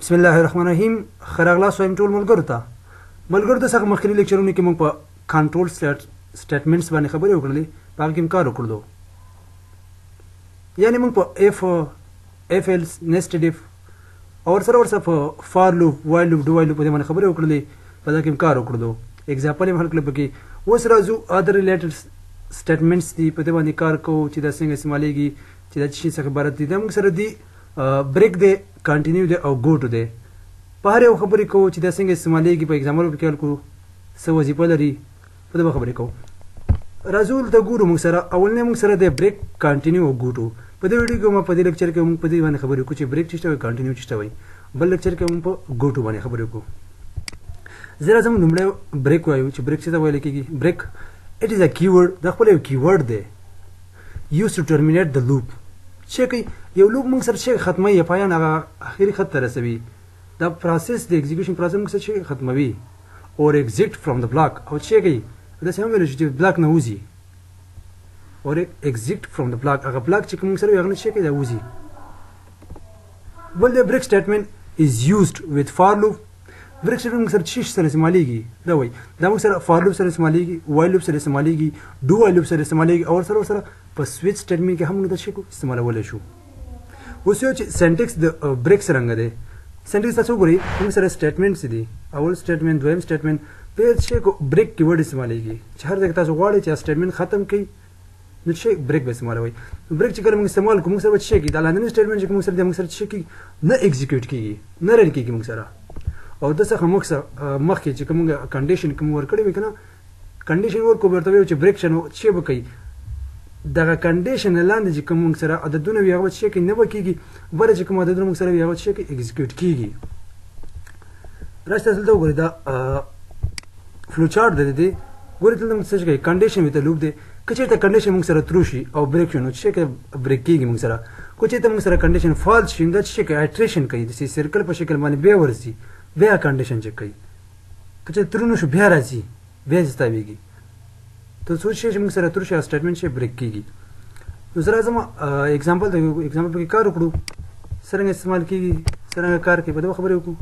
بسم الله الرحمن الرحیم. ښه راغلاست وایم ټول ملګرو ته. ملګرو ته څخه مخکني لیکچرونو کې موږ په control statements باندې خبرې وکړلې، په هغه کې موږ کار وکړلو. یعنې موږ په if، if else، nested if او ورسره ورسره په for loop، while loop، do while loop په دې باندې خبرې وکړلې، په دې کې موږ کار وکړلو، example یې حل کړل پکې. اوس راځو other related statements دي، په دې باندې کار کوو چې دا څنګه استعمالېږي، چې دا څه څخه عبارت دي. دا موږ سره دي break دی، continue دی او go to دی. په هر یو خبرې کوو چې دا څنګه استعمالېږي، په example پکې حل کړو، څه وظیفه لري، په دې خبرې کوو. راځو دلته ګورو موږ سره اولنی موږ سره دی break، continue او go to. په دې ویډیو کې موږ په دې لیکچر کې موږ په دې باندې خبرې وکړو چې break څه ته وایي، continue څه ته وایي. بل لیکچر کې موږ په go to باندې خبرې وکړو. زه راځم لومړی break وایو چې break څه ته ویل کېږي. Break it is a keyword، دا خپل یو keyword دی used to terminate the loop. چې کوي یو loop موږ سره چې ختموي، پایان هغه اخري خط ته رسوي. دا process د execution process موږ سره چې ختموي or exit from the block، او چې کوي داسې هم ویل شي چې block نه وځي، or exit from the block، هغه block چې کوم سره هغه نه چې کوي دا وځي. بل د break statement is used with for loop. Break statement موږ سره چې سره استعمالېږي، دا وایي دا موږ سره for loop سره استعمالېږي، while loop سره استعمالېږي، do while loop سره استعمالېږي، او سره سره په switch statement کې هم موږ دا شی استعمالولی شو. اوس یو چې syntax د break څرنګه دی. Syntax تاسو وګورئ، موږ سره statements دي، اول statement، دویم statement، په چې کو break keyword استعمالېږي چې هر ځای تاسو غواړئ چې statement ختم کړئ نو چې break به استعمالوئ. Break چې کله موږ استعمال کوو موږ سره به څه کېږي، دا لاندنی statement چې موږ سره دی موږ سره څه کېږي نه execute کېږي، نه run کېږي موږ سره. او د څخه موږ سره مخکې چې کوم condition کوم ورکړی وي که نه، condition ورکړو ورته وایو چې break شه، نو څه به کوي دغه condition لاندې چې کوم موږ سره عددونه وي هغه به څه کوي نه به کېږي، بله چې کوم عددونه موږ سره وي هغه به څه کوي execute کېږي. راشه تاسو دلته وګورئ، دا flow chart دی. دې ګورئ دلته موږ څه کوي condition with loop دی. که چېرته condition موږ سره true شي او break شي نو څه کوي break کېږي موږ سره. که چېرته موږ سره condition false شي نو دا څه کوي iteration کوي، داسې circle په شکل باندې بیا ورځي، بیا condition check کوي. که چېرته true نه شو بیا راځي، بیا ځتاویږي تر څو چې موږ سره true شي statement شي break کېږي. نو زه راځم example ته، example پکې کار وکړو څرنګه استعمال کېږي، څرنګه کار کوي، په دې خبرې وکړو.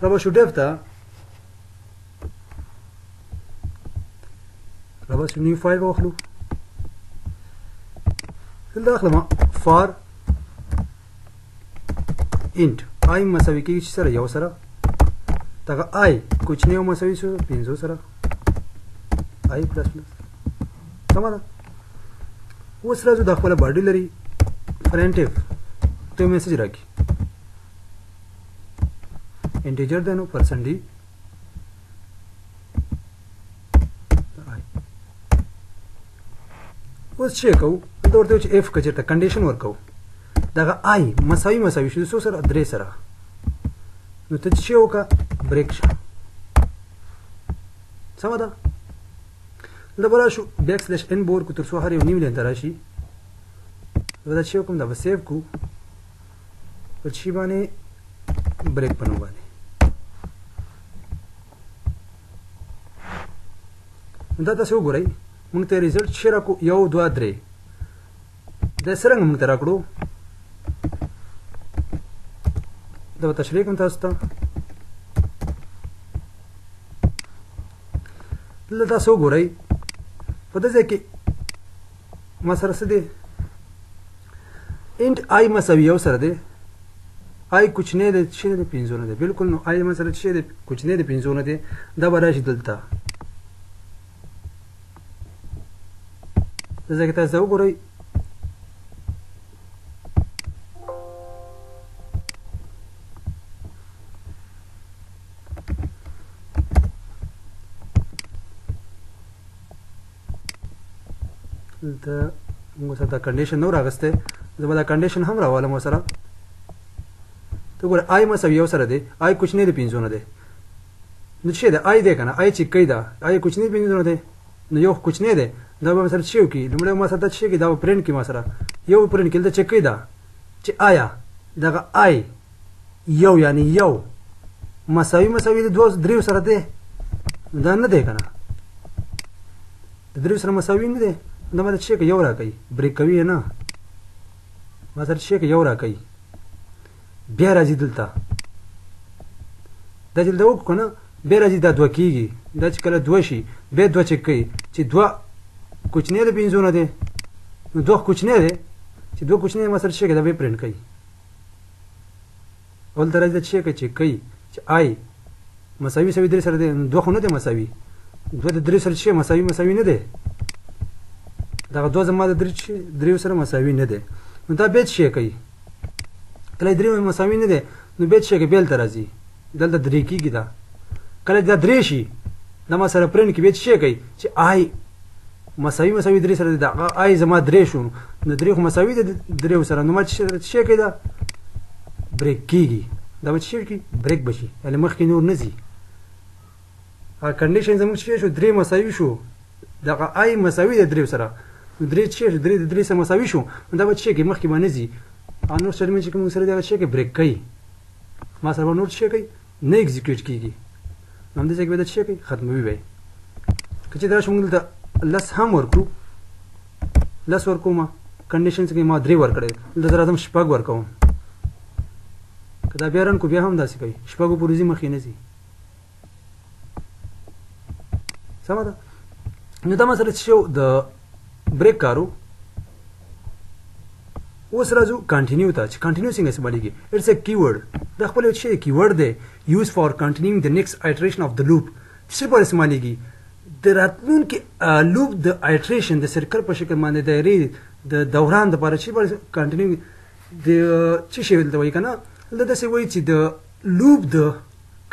را به شو dev ته، را به شو new file واخلو. دلته اخلم for int i مساوي کېږي چې سره یو سره، دغه i کوچنی او مساوي شو پنځو سره، i plus plus، سمه ده. اوس راځو دا خپله body لري printf ته message راکړي integer دی نو percent d i. اوس چې کوو دلته ورته چې if که چېرته condition ورکوو دغه i مساوي مساوي شو څو سره درې سره، نو ته چې وکړه break شه، سمه ده. دلته به راشو backslash n به ورکړو تر څو هر یو new line ته راشي. به دا چې وکړم دا به save کړو په څه باندې break په نوم باندې. دا تاسو وګورئ موږ ته result چې راکړو یو دوه درې، دا څرنګه موږ ته راکړو دا به تشریح کوم تاسو ته. دلته تاسو وګورئ په دې ځای کې ما سره څه دی int i مساوي یو سره دی، i کوچنی دی څه دی پنځو نه دی بالکل، نو i ما سره څه دی کوچنی دی پنځو نه دی، دا به راشي دلته. دې ځای کې تاسو وګورئ دلته موږ سره دا condition نور راغستی، زه به دا condition هم راوالم ورسره. ته ګوره i مساوي یو سره دی، i کوچنی دی پنځو نه دی، نو څه دی i دی که نه، i چې کوي دا i کوچنی پنځو نه دی، نو یو کوچنی دی، دا به سره څه وکړي لومړی ما سره دا څه کوي دا به پرنټ کړي، ما سره یو پرنټ کړي. دلته چې کوي دا چې آیا دغه i یو یعنې یو مساوي مساوي د دوو دریو سره دی، دا نه دی که نه، د دریو سره مساوي نه دی، دا ماته څه کوي یو راکوي، break کوي یې نه. ما سره څه کوي یو راکوي، بیا راځي دلته، دا چې دلته وکړو که نه بیا راځي دا دوه کېږي. دا چې کله دوه شي بیا دوه چک کوي چې دوه کوچنی د پنځو نه دی، نو دوه کوچنی دی، چې دوه کوچنی ما سره څه کوي دا بیا پرنټ کوي. اول ته راځي دا څه کوي چک کوي چې آی مساوي مساوي درې سره دی، نو دوه خو نه دی مساوي، دوه د درې سره څه مساوي مساوي نه دی، دغه دوه زما د درې سره مساوي نه دی، نو دا بیا څه کوي کله درې مساوي نه دی نو بیا څه کوي بیا دلته راځي، دلته درې کېږي. دا کله دا درې شي دا ما سره پرنټ کې بیا څه کوي چې آی مساوي مساوي درې سره دی، دا آی زما درې شو، نو درې خو مساوي دی درې سره، نو ما څه کوي دا break کېږي، دا به څه کوي break به شي، یعنې مخکې نور نه ځي. هغه condition زموږ څه شو درې مساوي شو، دغه آی مساوي دی درې سره، نو درې څه شو درې د درې سره مساوي شو، نو دا به څه کوي مخکې به نه ځي. او نور statement چې کوم سره دی هغه څه کوي break کوي، ما سره به نور څه کوي نه execute کېږي، نو همدې ځای کې به دا څه کوي ختموي به یې. که چېرې راشو موږ دلته لس هم ورکړو، لس ورکوم، condition څخه ما درې ورکړی، دلته زه راځم شپږ ورکوم، که دا بیا run کړو بیا هم داسې کوي، شپږو پورې ځي مخکې نه ځي. سمه ده. نو دا ما سره چې شو د break کارو. اوس راځو continue ته چې continue څنګه استعمالېږي. It's a keyword، دا خپل یو شی keyword دی، use for continuing the next iteration of the loop. څه لپاره استعمالېږي؟ د راتلونکي loop د iteration د circle په شکل باندې دایرې د دوران دپاره چې لپاره continue د څه شی دلته وایي که نه، دلته داسې وایي چې د loop د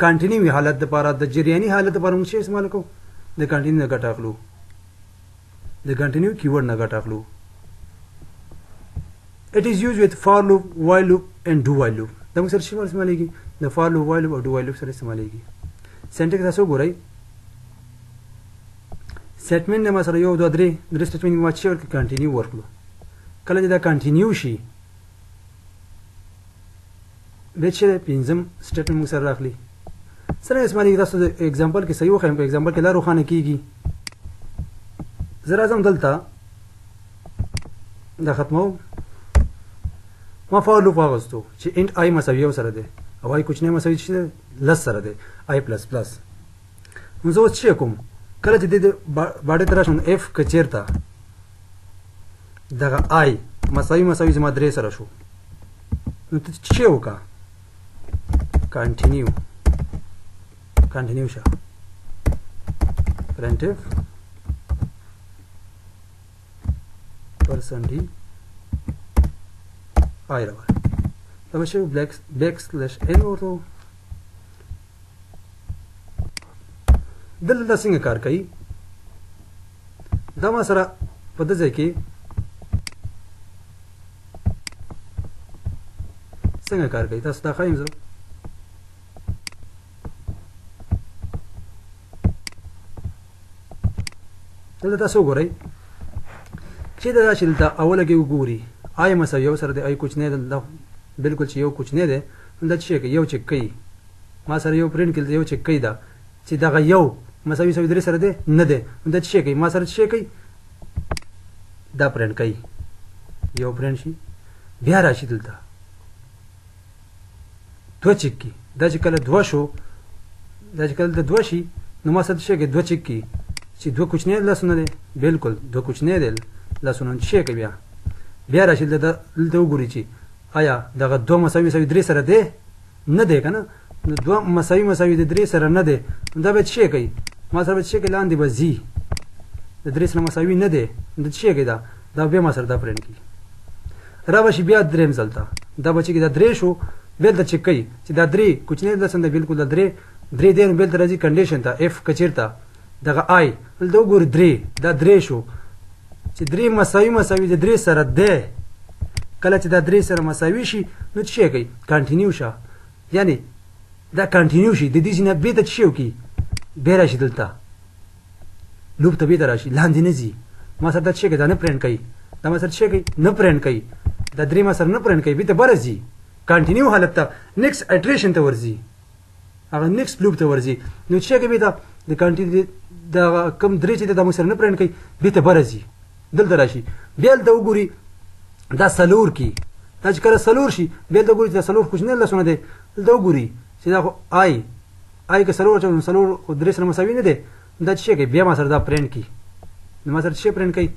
continue حالت دپاره، د جریاني حالت دپاره موږ څه استعمال کوو؟ د continue نه ګټه اخلو، د continue keyword نه ګټه اخلو. It is used with for loop, while loop and do while loop. دا موږ سره څه استعمالېږي؟ د for loop, while loop او do while loop سره استعمالېږي. Syntax تاسو وګورئ، statement نه ما سره یو دوه درې، درې statement ما چې ورکړي continue ورکړو. کله چې دا continue شي بیا چې پنځم statement موږ سره راخلي. څنګه استعمالېږي تاسو د example کې صحیح وښیم، په example کې لا روښانه کېږي. زه راځم دلته دا ختموم، ما for loop واغوستو چې int i مساوي یو سره دی او i کوچنی مساوي چې لس سره دی، i plus plus. نو زه اوس څه کوم، کله چې دې body ته راشم if که چېرته دغه i مساوي مساوي زما درې سره شو، نو ته څه وکړه continue، continue شه، printf percent d i راوړه، دا به شي backslash n ورته. دلته دا څنګه کار کوي؟ دا ما سره په دې ځای کې څنګه کار کوي تاسو ته ښایم زه. دلته تاسو وګورئ چې دا چې دلته اوله کې وګوري i مساوي یو سره دی، i کوچنی دی، دلته بالکل چې یو کوچنی دی، نو دا څه کوي یو چک کوي، ما سره یو پرنټ کړي یو چک کوي، دا چې دغه یو مساوي مساوي درې سره دی نه دی، نو دا څه کوي ما سره څه کوي دا پرنټ کوي، یو پرنټ شي، بیا راشي دلته دوه چک کوي، دا چې کله دوه شو، دا چې کله دلته دوه شي نو ما سره څه کوي دوه چک کوي چې دوه کوچنی لاسونه دی، بالکل دوه کوچنی دی لاسونه، نو څه کوي بیا بیا راشي دلته وګوري چې آیا دغه دوه مساوي مساوي درې سره دی نه دی که نه، نو دوه مساوي مساوي د درې سره نه دی، نو دا به څه کوي ما سره به څه کوي لاندې به ځي، د درې سره مساوي نه دی، نو دا څه کوي دا دا بیا ما سره دا پرنټ کوي. را به شي بیا دریم ځل ته، دا به چې دا درې شو بیا دلته چک کوي چې دا درې کوچنی دی څنګه، بالکل دا درې درې دی، نو بیا دلته راځي condition ته if که چېرته دغه i دلته وګوري درې، دا درې شو چې درې مساوي مساوي د درې سره دی، کله چې دا درې سره مساوي شي نو څه کوي continue شه، یعنې دا continue شي د دې ځای نه بېرته څه شی وکړي بیا راشي دلته loop ته بېرته راشي لاندې نه ځي، ما سره دا څه کوي دا نه پرنټ کوي، دا ما سره څه کوي نه پرنټ کوي، دا درې ما سره نه پرنټ کوي، بېرته بره ځي continue حالت ته، next iteration ته ورځي، هغه next loop ته ورځي، نو څه کوي بېرته د continue دا کوم درې چې دا موږ سره نه پرنټ کوي بېرته بره ځي دلته راشي، بیا دلته وګوري دا څلور کی، دا چې کله څلور شي بیا دلته ګوري چې دا څلور کوچنی لسونه دی، دلته وګوري چې دا خو i i که څلور اچوم نو څلور خو درې سره مساوي نه دی، دا چې کوي بیا ما سره دا پرنټ کړي، نو ما سره څه پرنټ کوي؟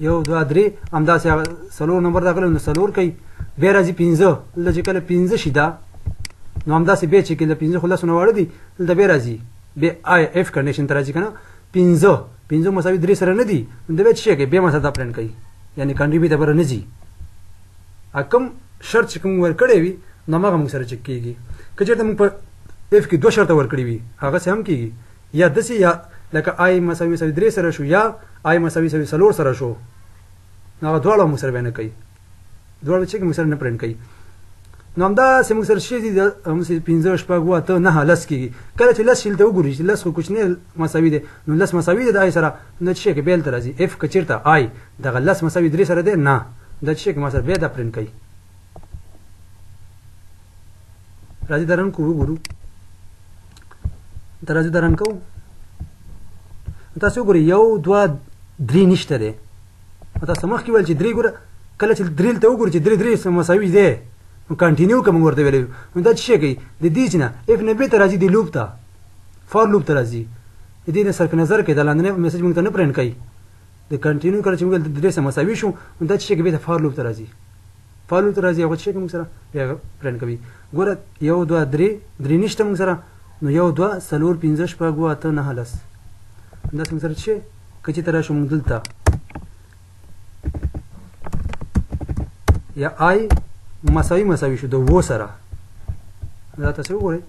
یو دوه درې، همداسې هغه څلور نمبر راغلی نو څلور کوي، بیا راځي پنځه، دلته چې کله پنځه شي دا نو همداسې بیا چې کله پنځه خو لسونه واړه دي، دلته بیا راځي بیا i if condition ته راځي که نه، پنځه پنځه مساوي درې سره نه دي، نو دا بیا څه کوي؟ بیا ما سره دا پرنټ کوي، یعنې کنټینیو ته بره نه ځي. کوم شرط چې کوم ورکړی وي نو هماغه موږ سره چک کېږي. که چېرته موږ په if کې دوه شرطه ورکړي وي هغسې هم کېږي، یا داسې یا لکه i مساوي مساوي درې سره شو یا i مساوي مساوي څلور سره شو، نو هغه دواړه موږ سره بیا نه کوي، دواړه چې موږ سره نه پرنټ کوي. نو همداسې موږ سره شي دي، همداسې پنځه شپږ اووه اته نهه لس کېږي. کله چې لس شي دلته وګوري چې لس خو کوچنی مساوي دی، نو لس مساوي دی د i سره، نو چې کوي بیا دلته راځي if که چېرته i دغه لس مساوي درې سره دی، نه دا چې کوي ما سره بیا دا پرنټ کوي. راځي دا رن کوو وګورو، دا راځي دا رن کوو، تاسو وګورئ یو دوه درې نشته دی. تاسو مخکې ویل چې درې ګوره، کله چې درې دلته وګورو چې درې درې مساوي دی نو continue که موږ ورته ویلی وو، نو دا څه کوي د دې چې نه if نه بېرته راځي د loop ته، for loop ته راځي، د دې نه صرف نظر کوي، دا لاندنی message موږ ته نه پرنټ کوي. د continue کله چې موږ دلته درې سره مساوي شو نو دا څه کوي بېرته for loop ته راځي، for loop ته راځي، هغه څه کوي موږ سره بیا پرنټ کوي. ګوره یو دوه درې، درې نشته موږ سره، نو یو دوه څلور پنځه شپږ اووه اته نهه لس، همداسې موږ سره چې که چېرته راشو موږ دلته یا i مساوي مساوي شو د اوو سره، دا تاسو وګورئ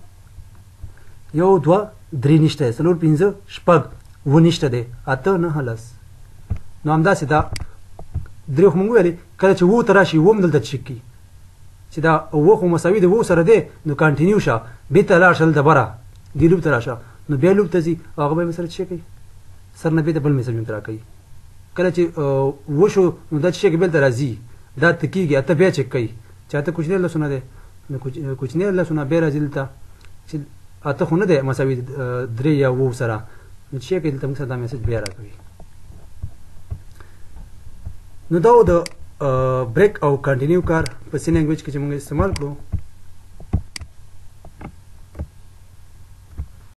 یو دوه درې نشته دی، څلور پنځه شپږ اووه نشته دی، اته نهه لس. نو همداسې دا درې خو موږ وویلې کله چې اوو ته راشي اووه هم دلته چک کړي چې دا اووه خو مساوي د اوو سره دی، نو continue شه بېرته لاړ شه دلته بره دې loop ته راشه، نو بیا loop ته ځي او هغه به سره څه کوي سر نه بېرته بل message موږ ته راکوي. کله چې اووه شو نو دا څه کوي بېرته راځي، دا اته کېږي، اته بیا چک کوي چې اته کوچنی لسونه دی، نو کوچنی لسونه بیا راځي دلته چې اته خو نه دی مساوي درې یا اوو سره، نو څه کوي دلته موږ سره دا message بیا راکوي. نو دا و د break او continue کار په C language کې چې موږ استعمال کړو.